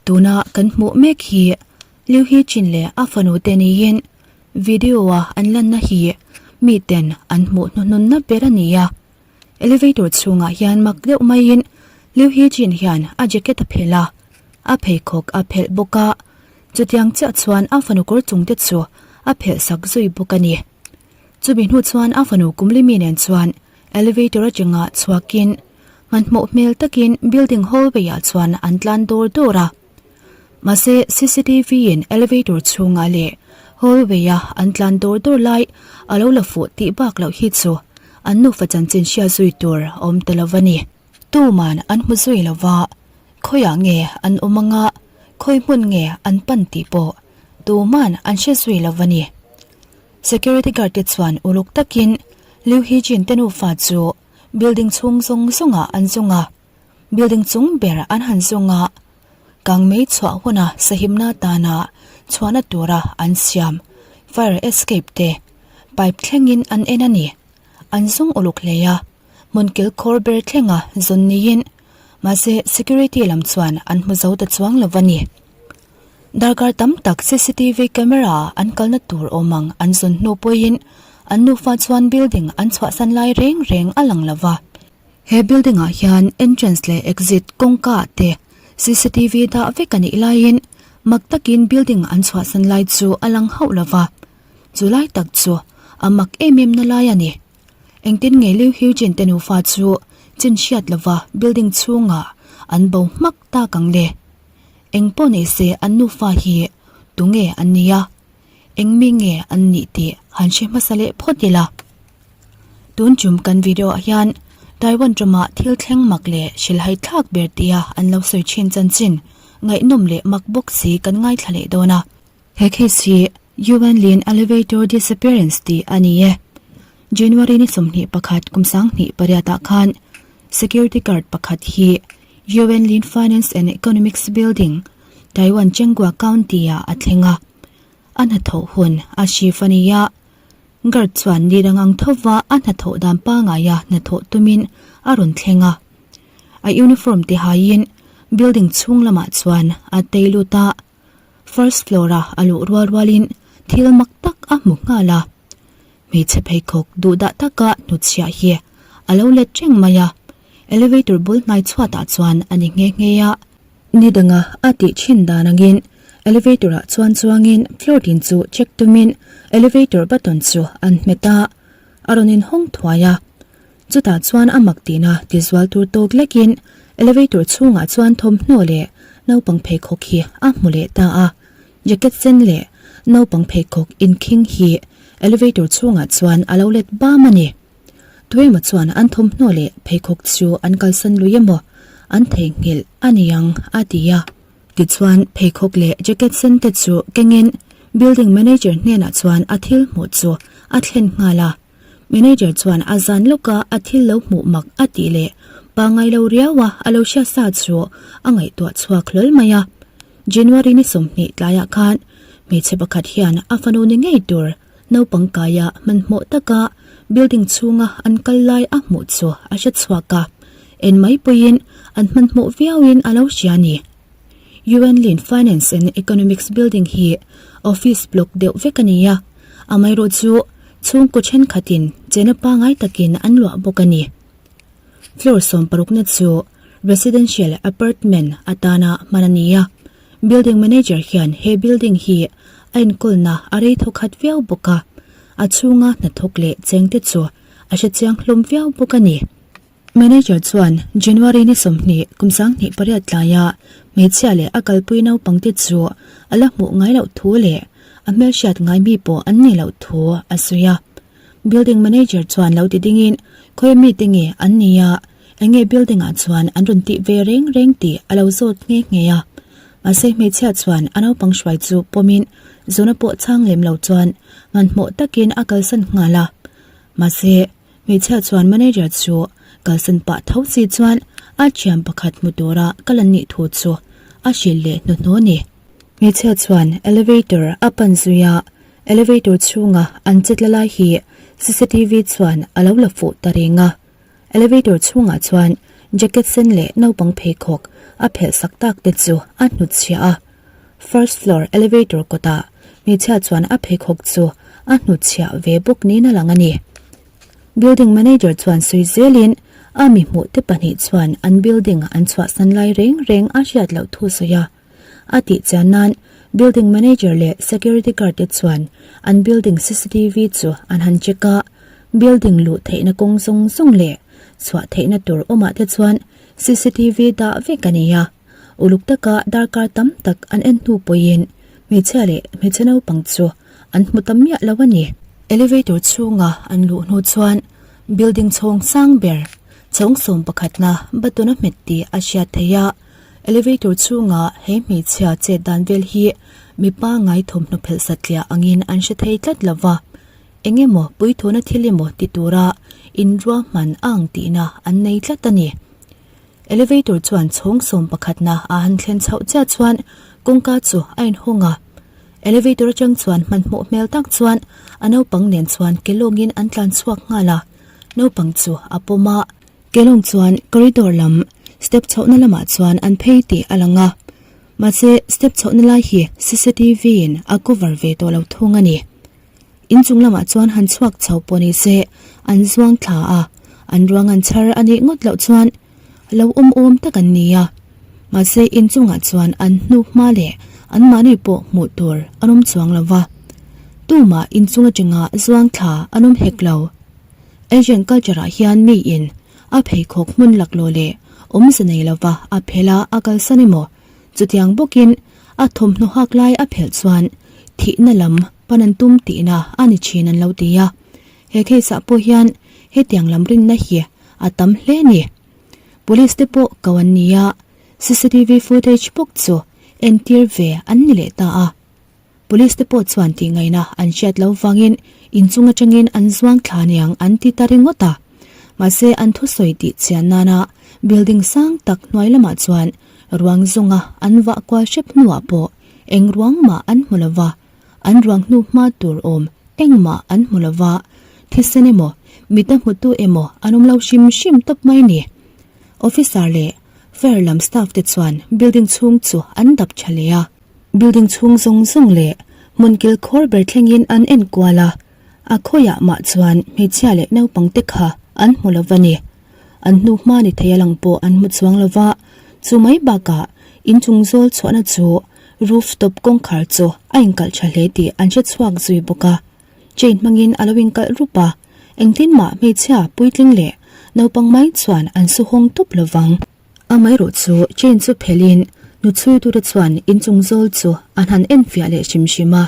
Tuna kan hmuh mek hi Liu He Chin leh a fanu te niin video a an lanna hi miten an hmuh hnuhnunna ber a ni a. Elevator chhungah hian mak deuh maiin Liu He Chin hian a jacket a phelh a, a pheikhawk a phelh bawk a, chutiang chiah chuan a fanu kawr chung te chu a phelh sak zui bawk a ni. Chumi hnu chuan a fanu Kumlimi nen chuan elevator atanga chhuakin hmanhmawh hmel takin building hallway ah chuan an tlan dawr dawr a. Mahse cctv in elevator chhungah leh hallway a an tlan dawr dawr lai a lo la fuh tih bak loh hi chu an nufa chanchin hriat zui tur a awm ta lo a ni. Tuman an hmu zui lo va, khawiah nge an awm anga khawi hmun nge an pan tih pawh tuman an hre zui lo a ni. Security guard te chuan uluk takin Liu Hee-jin te nufa chu building chhung zawng zawngah an zawng a, building chung ber an han zawng a, kangmei chhuah huna sahimna tana chhuahna tura an siam fire escape te pipe thlengin an en a ni. An zawng uluk hle a, hmun kilkhawr ber thlenga zawn niin mahse security lam chuan an hmu zo ta chuang lo a ni. Darkar tam tak cctv camera ah an kalna tur awm ang an zawn hnu pawhin an nufa chuan building an chhuahsan lai reng reng a lang lo va. He building ah hian entrance leh exit kawngka ah te cctv dah vek a nih laiin mak takin building an chhuahsan lai chu a lang hauh lo va. Chu lai tak chu a mak em em na lai a ni. Engtin nge Liu Hyujin te nufa chu chin hriat lova building chhungah an bo hmak tak ang le? Eng pawh nei se an nufa hi tunge an nia? Eng mi nge an nih tih han hre hmasa leh phawt ila. Tun tum kan video ah hian Taiwan ramah thil thleng mak leh hrilhhai thlak ber tia an lo sawi thin chanchin ngaihnawm leh mak bawk si kan ngaithla leh dawn a. He case hi Yuan Lin Elevator Disappearance tih a ni e. January ni 21 kum 2008 ah khan security guard pakhat hi Yuan Lin Finance and Economics Building, Taiwan Changhua County ah a thleng a. A hnathawh hun a shift a ni a. Guard chuan ni dang ang thova a hnathawh dan pangaia hnathawh tumin a rawn thleng a. A uniform ti haiin building chhung lamah chuan a tei lut a. First floor a a luh rual rualin thil mak tak a hmu nghal a. Hmeichhe pheikhawk duhdah taka hnutchhiah hi a lo let reng mai a. Elevator bul hnai chhuatah chuan a ni nghe nghe a. Ni danga a tih thin dan angin elevator ah chuan chuangin floor tin chu check tumin elevator button chu an hmet a, a rawn inhawng thuai a. Chutah chuan a mak tihna tizual tur tawk lekin elevator chhungah chuan thawmhnaw leh naupang pheikhawk hi a hmu leh ta a. Jacket sen leh naupang pheikhawk inkhing hi elevator chhungah chuan a lo let bam a ni. Tuemaw chuan an thawmhnaw leh pheikhawk chu an kalsan lui emaw an theihnghilh a ni ang a ti a. Tichuan pheikhawk leh jacket sen te chu kengin building manager hnenah chuan a thil hmuh chu a thlen nghal a. Manager chuan a zan lawka a thil lo hmuh mak a tih leh pangngai lo riaua a lo hriat sa chu a ngaihtuah chhuak hlawl mai a. January ni 20 tlaiah khan hmeichhe pakhat hian a fanu ni ngei tur naupang kaia hmanhmawh taka building chhunga an kal lai a hmuh chu a hre chhuak a, en mai pawhin an hmanhmawh viauin a lo hria a ni. UN Lin Finance and Economics Building hi office block deuh vek a ni a, amaherawh chu chhungkaw thenkhatin chena pangai takin an luah bawk a ni. Floor sawmparukna chu residential apartment atana hman a ni a, Building manager hian he building hi a enkawlna a rei thaw khat viau bawk a, a chhunga hnathawk leh chengte chu a hre chiang hlawm viau bawk a ni. Manager chuan January ni 20 kum 28 tlaia hmeichhia leh a kalpui naupangte chu a la hmuh ngai loh thu leh a hmelhriat ngai mi pawh an nih loh thu a sawi a. Building manager chuan lo ti dingin khawi mite nge an ni a, Enge building ah chuan an rawn tih ve reng reng tih a lo zawt nghe nghe a. Mahse hmeichhia chuan a naupang hruai chu pawmin zawhna pawh chhang lem lo chuan hmanhmawh takin a kalsan nghal a. Mahse hmeichhia chuan manager chu kalsan pah tho si chuan a thian pakhat hmu tura kal an nih thu chu a hrilh leh hnuhnawh a ni. Hmeichhia chuan elevator a pan zui a, elevator chhunga an chetla lai hi cctv chuan a lo la fuh ta reng a. Elevator chhungah chuan Jacket sen leh naupang pheikhawk a phelh sak tak te chu a hnutchhiah a. First floor elevator kawtah hmeichhia chuan a pheikhawk chu a hnutchhiah ve bawk niin a lang a ni. Building manager chuan sawi zelin a mi hmuh te pahnih chuan an building an chhuahsan lai reng reng a hriat loh thu sawi a. A tih chian nan building manager leh security guard te chuan an building cctv chu an han check a, building luh theihna kawng zawng zawng leh chhuah theihna tur awmah te chuan cctv dah vek a ni a. Uluk taka darkar tam tak an en hnu pawhin hmeichhia leh hmeichhe naupang chu an hmu ta miah lo a ni. Elevator chhunga an luh hnu chuan building chhawng sang ber chhawng sawm pakhatna button a hmet tih a hriat theih a. Elevator chhunga he hmeichhia chet dan vel hi mipa ngai thawmhnaw phelh satliah angin an hre thei tlat lo va, eng emaw puithuna thil emaw ti tura inruahman a ang tihna an nei tlat a ni. Elevator chuan chhawng sawm pakhatna a han thlen chhoh chiah chuan kawngka chu a inhawng a. Elevator atang chuan hmanhmawh hmel tak chuan a naupang nen chuan ke lawngin an tlan chhuak nghal a, naupang chu a pawm a. Ke lawng chuan corridor lam step chhohna lamah chuan an phei tih a lang a, mahse step chhohna lai hi cctv in a cover ve tawh lo thung a ni. Inchung lamah chuan han chhuak chho pawh ni se an zuang thla a, an ruang an chhar a nih ngawt loh chuan lo awm awm tak an ni a. Mahse inchungah chuan an hnu hma leh anmahni pawh hmuh tur an awm chuang lo va, tumah inchung atanga zuang thla an awm hek lo. Asian culture ah hian miin a pheikhawk hmun laklawh leh awmze nei lova a phelh a a kalsan emaw chutiang bawkin a thawmhnaw hak lai a phelh chuan thihna lam pan an tum tihna a ni thin an lo ti a. He case ah pawh hian hetiang lam rinna hi a tam hle a ni. Police te pawh ko an ni a, cctv footage bawk chu entir ve an ni leh ta a. Police te pawh chuan tih ngaihna an hriat loh vangin inchung atangin an zuang thla niang an ti ta ringawt a. Mahse an thusawi tih chian nana building sang tak hnuai lamah chuan ruang zawnga an vah kual hrep hnuah pawh eng ruang mah an hmu lo va, an ruang hnu hma tur awm engmah an hmu lo va, thisen emaw mita hmutu emaw an awm lo hrim hrim tawp mai ni. Officer leh fire lam staff te chuan building chhung chu an dap tha leh a. Building chhung zawng zawng leh hmun kil khawr ber thlengin an en kual a, a khawiah mah chuan hmeichhia leh naupang te kha an hmu lo va ni. An hnu hma ni thei a lang pawh an hmu chuang lo va, chu mai bakah inchung zawl chhuahna chu roof top kawngkhar chu a inkalh tha hle tih an hre chhuak zui bawk a. Chain hmangin a lo inkalh rup a, engtin mah hmeichhia puitling leh naupang mai chuan an su hawng tawp lo vang. Amaherawh chu chain chu phelhin hnuchhuitute chuan inchung zawl chu an han enfiah leh hrim hrim a,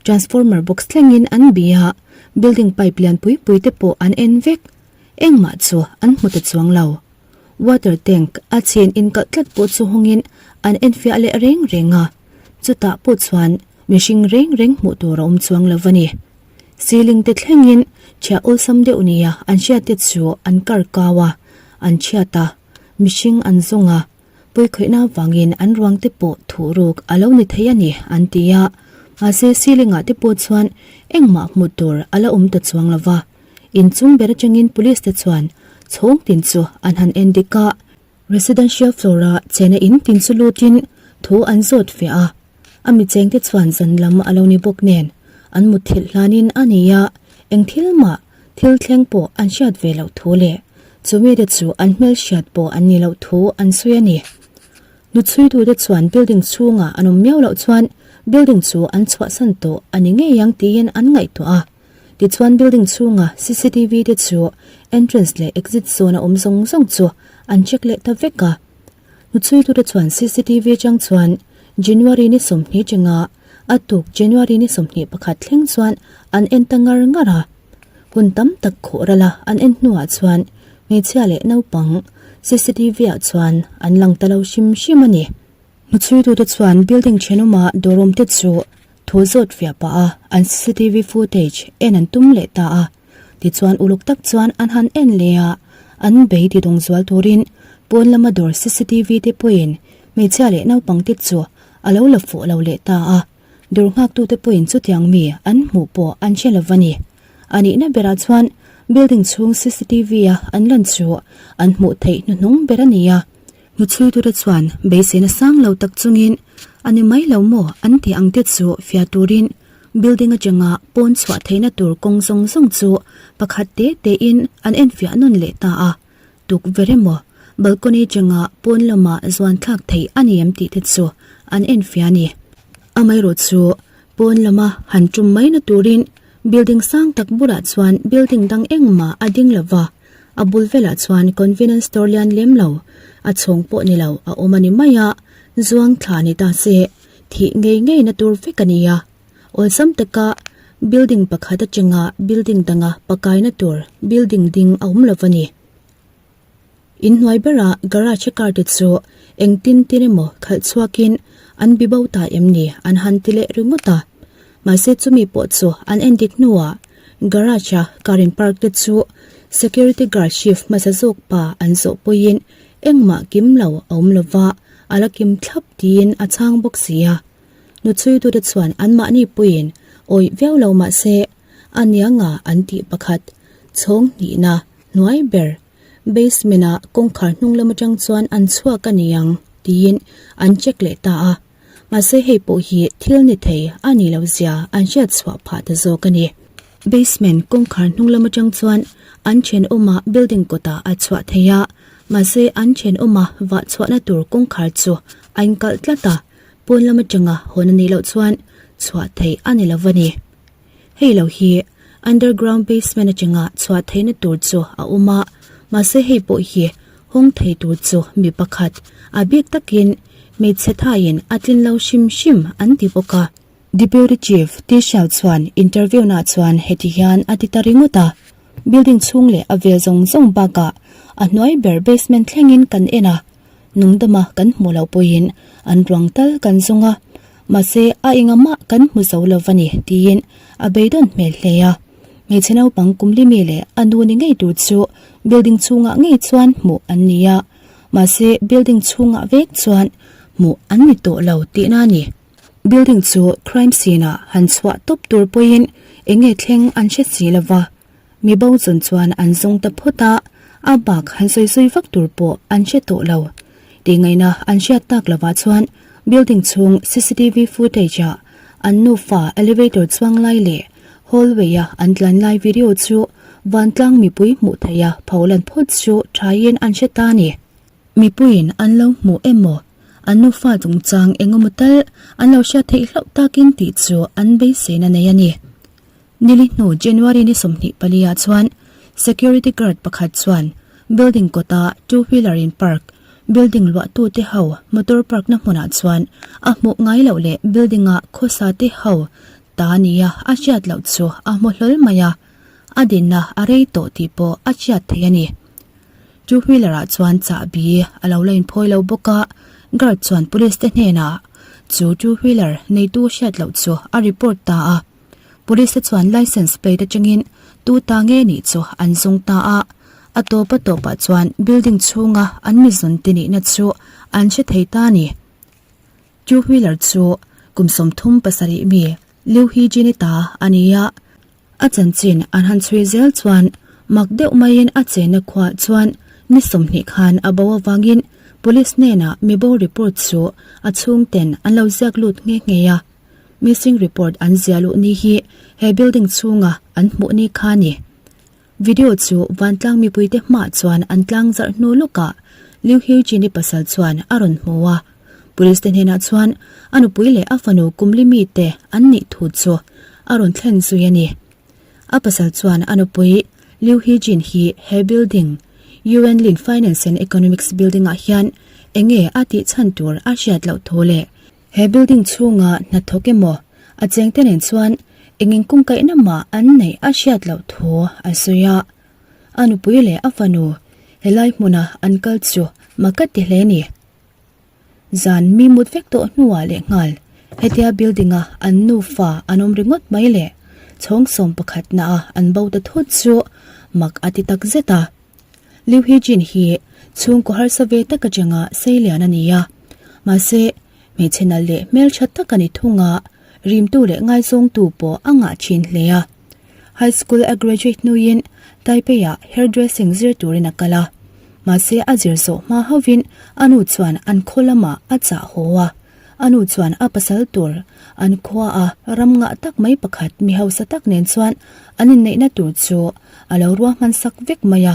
transformer box thlengin an bi a, building pipe lian pui pui te pawh an en vek. Engmah chu an hmu ta chuang lo. Water tank a chain inkalh tlat pawh chu hawngin an enfiah leh reng reng a, chutah pawh chuan mihring reng reng hmuh tur a awm chuang lo a ni. Ceiling te thlengin chhiah awlsam deuh nia an hriat te chu an kar kau a, an chhiat a, mihring an zawng a, pawikhawihna avangin an ruang te pawh thuh ruk a lo ni thei a ni an ti a, mahse ceiling ah te pawh chuan engmah hmuh tur a la awm ta chuang lo va, inchung ber atangin police te chuan chhawng tin chu an han en dik a, residential floor a chena in tin chu lutin thu an zawt fiah a. A mi chengte chuan zan lam a lo ni bawk nen an mutthilh hlanin a ni a, eng thil mah thil thleng pawh an hriat ve loh thu leh chumite chu an hmelhriat pawh an ni loh thu an sawi a ni. Hnuchhuitute chuan building chhungah an awm miau loh chuan building chu an chhuahsan tawh a ni ngei ang tiin an ngaihtuah a. Tichuan building chhunga cctv te chu entrance leh exit zone a awm zawng zawng chu an check leh ta vek a. Hnuchhuitute chuan cctv atang chuan January ni 20 chenga a tuk January ni 21 thleng chuan an en ta ngar ngar a. Hun tam tak khawh rala an en hnuah chuan hmeichhia leh naupang cctv ah chuan an lang ta lo hrim hrim a ni. Hnuchhuitute chuan building thenawma dawrawm te chu thu zawt fiah pah a an cctv footage en an tum leh ta a. Tichuan uluk tak chuan an han en leh a, an bei ti dawng zual turin pawn lama dawr cctv te pawhin hmeichhia leh naupang te chu a lo la fuh lo leh ta a, dawr nghaktute pawhin chutiang mi an hmuh pawh an hre lo va ni. A nihna berah chuan. Building chhung cctv a an lan chu an hmuh theih hnuhnung ber a ni a. Hnuchhuitute chuan beiseina sang lo tak chungin a ni mai lo maw an tih ang te chu fiah turin building atanga pawn chhuah theihna tur kawng zawng zawng chu pakhat te tein an enfiah nawn leh ta a. Tukverh emaw balcony atanga pawn lama zuan thlak theih a ni em tih te chu an enfiah a ni. Amaherawh chu pawn lama han tum mai na turin building sang tak bulah chuan building dang engmah a ding lo va, a bul velah chuan convenience store lian lem lo, a chhawng pawh ni lo a awm a ni mai a, zuang thla ni ta se thih ngei ngei na tur vek a ni a. Awlsam taka building pakhat atanga building danga pakaina tur building ding a awm lo a ni. Inhnuai berah garage a car te chu engtin tin emaw khalh chhuakin an bi bo ta em ni an han ti leh ringawt a. Mahse chumi pawh chu an en dik hnuah garage a car in park te chu security guard shift hmasa zawk pa an zawh pawhin engmah kim lo a awm lova a la kim thlap tiin a chhang bawk si a. Nuchhuitute chuan anmahni puiin awih viau lo mahse a nianga an tih pakhat chhawng hnihna hnuai ber basement ah kawngkhar hnung lam atang chuan an chhuak a ni ang tiin an check leh ta a, mahse hei pawh hi thil ni thei a ni lo zia an hriat chhuah phah ta zawk a ni. Basement kawngkhar hnung lam atang chuan an thenawma building kawtah a chhuah thei a, mahse an thenawma vah chhuahna tur kawngkhar chu a inkalh tlat a, pawn lam atanga hawn a nih loh chuan chhuah theih a ni lo a ni. Hei lo hi underground basement atanga chhuah theihna tur chu a awm a, mahse hei pawh hi hawng thei tur chu mi pakhat a bik takin hmeichhe thaiin a tlin lo hrim hrim an ti bawk a. Deputy Chief Tishal chuan interview naah chuan heti hian a ti ta ringawt a, Building chhung leh a vel zawng zawng bakah a hnuai ber basement thlengin kan en a, Nungdama kan hmuh loh pawhin an ruang tal kan zawng a, mahse a engamah kan hmu zo lo va ni tiin a beidawn hmel hle a. Hmeichhe naupang kum limi leh a nu ni ngei tur chu building chhungah ngei chuan hmuh an ni a, mahse building chhungah vek chuan hmuh an ni tawh lo tihna a ni. Building chu crime scene ah han chhuah tawp tur pawhin enge thleng an hre si lo va. Mi bo chun chuan an zawng ta phawt a, a bak han sawi zui vak tur pawh an hre tawh lo. Tih ngaihna an hriat tak lovah chuan building chhung cctv footage ah an nufa elevator chuang lai leh hallway a an tlan lai video chu vantlang mipui hmuh theih a pholan phawt chu thaiin an hre ta a ni. Mipuiin an lo hmuh emaw an nufa chungchang engemaw tal an lo hriat theih hlauh takin tih chu an beiseina nei a ni. Nili hnu January ni 24 ah chuan security guard pakhat chuan building kawta two wheeler in park building luah tu te ho motor park na hmunah chuan a hmuh ngai loh leh building ah khawsa te ho ta nia a hriat loh chu a hmu hlawl mai a, a dinna a rei tawh tih pawh a hriat theih a ni. Two wheeler ah chuan chahbi a lo la inphawi lo bawk a, guard chuan police te hnenah chu two wheeler neitu hriat loh chu a report ta a. Police te chuan licence plate atangin tu ta nge nih chu an zawng ta a, a tawp a tawpah chuan building chhunga an mi zawn te nihna chu an hre thei ta a ni. Two wheeler chu kum 37 mi Liu Hee-jin-i ta a ni a, a chanchin an han chhui zel chuan mak deuh maiin a chenna khuaah chuan ni 20 khan a bo avangin police hnenah mi bo report chu a chhungten an lo ziak lut nghe nghe a. Missing report an ziah luh ni hi he building chhunga an hmuh ni kha a ni. Video chu vantlang mipuite hmaah chuan an tlang zarh hnu lawkah Liu Hyejin-i pasal chuan a rawn hmu a. Police te hnenah chuan a nupui leh a fanu kumli mite an nih thu chu a rawn thlen zui a ni. A pasal chuan a nupui Liu Hyejin hi he building, UN Lin Finance and Economics Building-ah hian enge a tih chhan tur a hriat loh thu leh He building chhunga hnathawk emaw a chengte nen chuan eng inkungkaihna mah an neih a hriat loh thu a sawi a. A nupui leh a fanu helai hmuna an kal chu mak a ti hle ni. Zan mi mut vek tawh hnuah leh nghal hetia building a an nufa an awm ringawt mai leh chhawng 11 na a an bo ta thut chu mak a ti tak zet a. Liu Hee-jin hi chhungkaw harsa ve tak atanga seilian a ni a, mahse hmeichhe nalh leh hmeltha tak a ni thung a, rimtu leh ngaizawngtu pawh a ngah thin hle a. High school a graduate hnuin Taipei-ah hairdressing zir turin a kal a. Mahse a zir zawh hma hovin a nu chuan an khaw lamah a chah haw a. A nu chuan a pasal tur an khua a ram ngah tak mai pakhat mi hausa tak nen chuan an inneihna tur chu a lo ruahman sak vek mai a.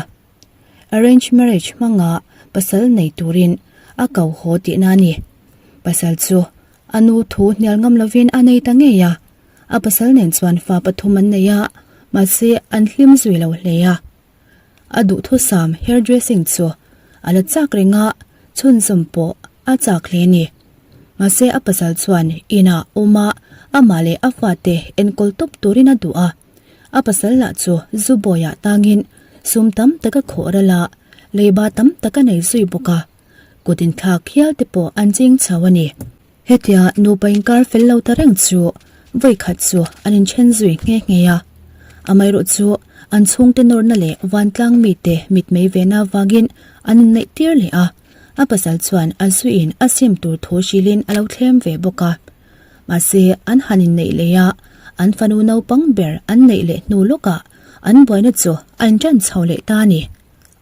Arrange marriage hmanga pasal nei turin a ko haw tihna a ni. Pasal chu a nu thu hnial ngam lovin a nei ta ngei a. A pasal nen chuan fa pathum an nei a, mahse an hlim zui lo hle a. A duhthusam hairdressing chu a la chak reng a, chhunzawm pawh a chak hle a ni. Mahse a pasal chuan inah awm a, amah leh a fate enkawl tawp turin a duh a. A pasal lah chu zu bawiah tangin sum tam tak a khawh ral a, leiba tam tak a nei zui bawk a. Kut inthlak hial te pawh an ching chho a ni. Hetia nupa inkar fel lo ta reng chu vawi khat chu an inthen zui nghe nghe a. Amaherawh chu an chhungte nawrna leh vantlang mite mitmei vena avangin an inneih tir leh a. A pasal chuan a zuiin a sim tur thu hrilhin a lo thlem ve bawk a. Mahse an han inneih leh a, an fanu naupang ber an neih leh hnu lawkah an buaina chu a inṭan chho leh ta a ni.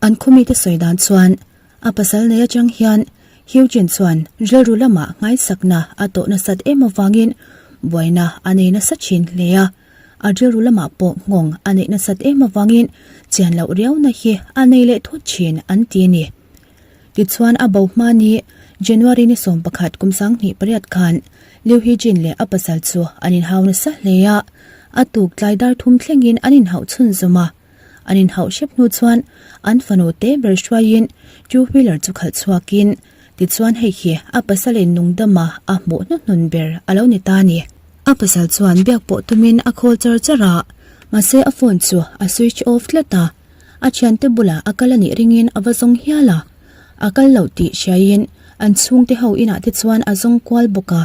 An khawmite sawi dan chuan a pasal nei atang hian Eugene chuan rilru lamah nghaisakna a tawh nasat em avangin buaina a nei nasa thin hle a, a rilru lamah pawh nghawng a neih nasat em avangin chian loh riauna hi a nei leh thut thin an ti a ni. Tichuan a bo hma ni January ni 11 kum 2008 khan Liu Hee-jin leh a pasal chu an inhau nasa hle a, a tuk tlai dar thum thlengin an inhauh chhunzawm a. An inhauh hrep hnu chuan an fanu te ber hruaiin two wheeler chu khalh chhuakin tichuan hei hi a pasalin nungdama a hmuh hnuhnun ber a lo ni ta a ni. A pasal chuan biak pawh tumin a call char char a, mahse a phone chu a switch off tlat a, a thiante bulah a kal a nih ringin a va zawng hial a, a kal loh tih hriaiin an chhungte ho inah te chuan a zawng kual bawk a.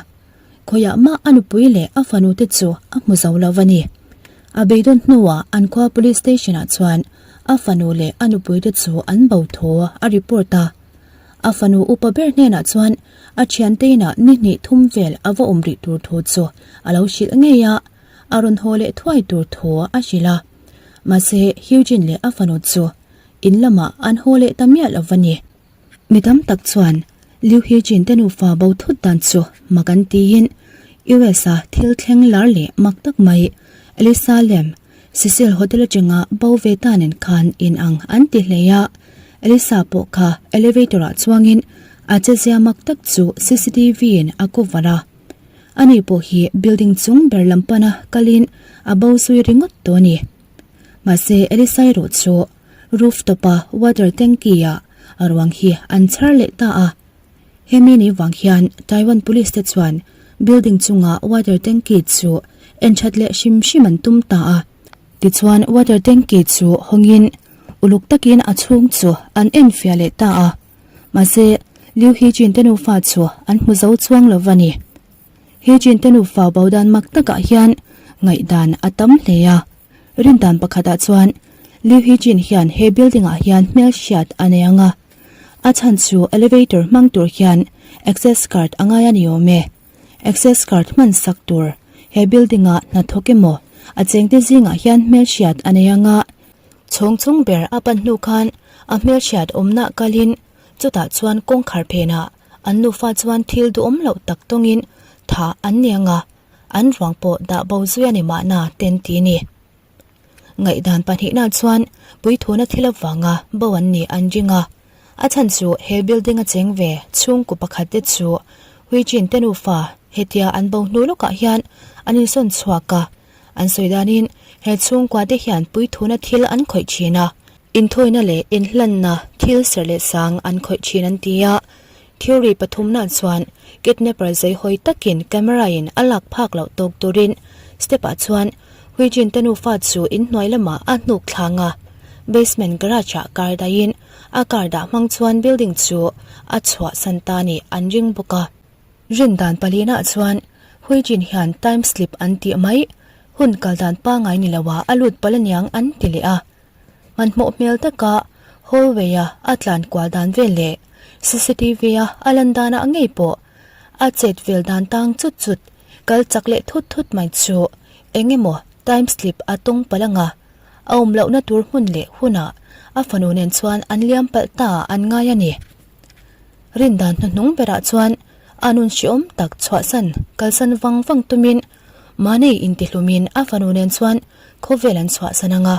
Khawiah mah a nupui leh a fanu te chu a hmu zo lo a ni. A beidawn hnuah an khua police station ah chuan a fanu leh a nupui te chu an bo thaw a report a. A fanu upa ber hnenah chuan a thiante inah ni hnih thum vel a va awm rih tur thu chu a lo hrilh ngei a, a rawn haw leh thuai tur thu a hrilh a. Mahse Eugene leh a fanu chu in lamah an haw leh ta miah lo a ni. Mi tam tak chuan Liu Hee-jin te nufa bo thut dan chu mak an tiin US a thil thleng lar leh mak tak mai Elisa Lam Cecil Hotel atanga bo ve ta nen khan in ang an ti hle a, Elisa pawh kha elevator ah chuangin a chezia mak tak chu cctv in a cover a. Ani pawh hi building chung ber lam pana kalin a bo zui ringawt tawh a ni. Mahse Elisa erawh chu Rooftop a water tanky ah a ruang hi an chhar leh ta a. Hemi ni vang hian Taiwan police te chuan building chunga water tanky chu en that leh hrim hrim an tum ta a. Tichuan water tanky chu hawngin uluk takin a chhung chu an en fiah leh ta a. Mahse Liu Hee-jin te nufa chu an hmu zo chuang lo va ni. Hee-jin te nufa bo dan mak takah hian ngaihdan a tam hle a. Rindan pakhatah chuan Liu Hee-jin hian he building-ah hian hmelhriat a nei ang a, a chhan chu elevator hmang tur hian access card a ngai a ni awm e. Access card hman sak tur he building-a hnathawk emaw a chengte zingah hian hmelhriat a nei ang a, chhawng chung ber a pan hnu khan a hmelhriat awmna kalin chutah chuan kawngkhar phenah an nufa chuan thil duhawm loh tak tawngin thah an ni ang a. An ruang pawh dah bo zui a ni mahna ten ti ni. Ngaihdan pahnihna chuan puithuna thil avanga bo an nih an ring a. A chhan chu he building a cheng ve chhungkaw pakhat te chu Huichin te nufa hetia an bo hnu lawkah hian an insawn chhuak a. An sawi danin he chhungkua te hian puithuna thil an khawih thin a. Inthawina leh inhlanna thil serh leh sang an khawih thin an ti a. Theory pathumna chuan kidnapper zeihawi takin camera in a lak phak loh tawk turin step ah chuan Huijin te nufa chu inhnuai lamah a hnuk thlang a, basement garage ah car dahin a car dah hmang chuan building chu a chhuahsan ta nih an ring bawk a. Rindan palinah chuan Huijin hian time slip an tih mai, hun kal dan pangai ni loah a lut palh aniang an ti leh a. Hmanhmawh hmel taka hallway a a tlan kual dan vel leh cctv a a lan danah ngei pawh a chet vel dan tang chut chut kal chak leh thut thut mai chu eng emaw. Time slip a tawng palh anga a awm lohna tur hmun leh hunah a fanu nen chuan an liam palh ta an ngai a ni. Rindan hnuhnung berah chuan a nun hreawm tak chhuahsan kalsan vang vang tumin mahni intihlumin a fanu nen chuan khawvel an chhuahsan anga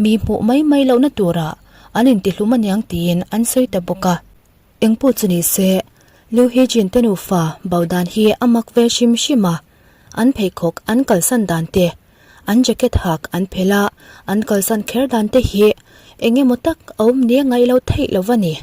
mi hmuh mai mai lohna turah an intihlum aniang tiin an sawi ta bawk a. Engpawh chu ni se, Liu Hejin te nufa bo dan hi a mak ve hrim hrim a, an pheikhawk an kalsan dan te, an jacket hak an phelh a, an kalsan kher dan te hi eng emaw tak a awm nia ngaih lo theih lo va ni.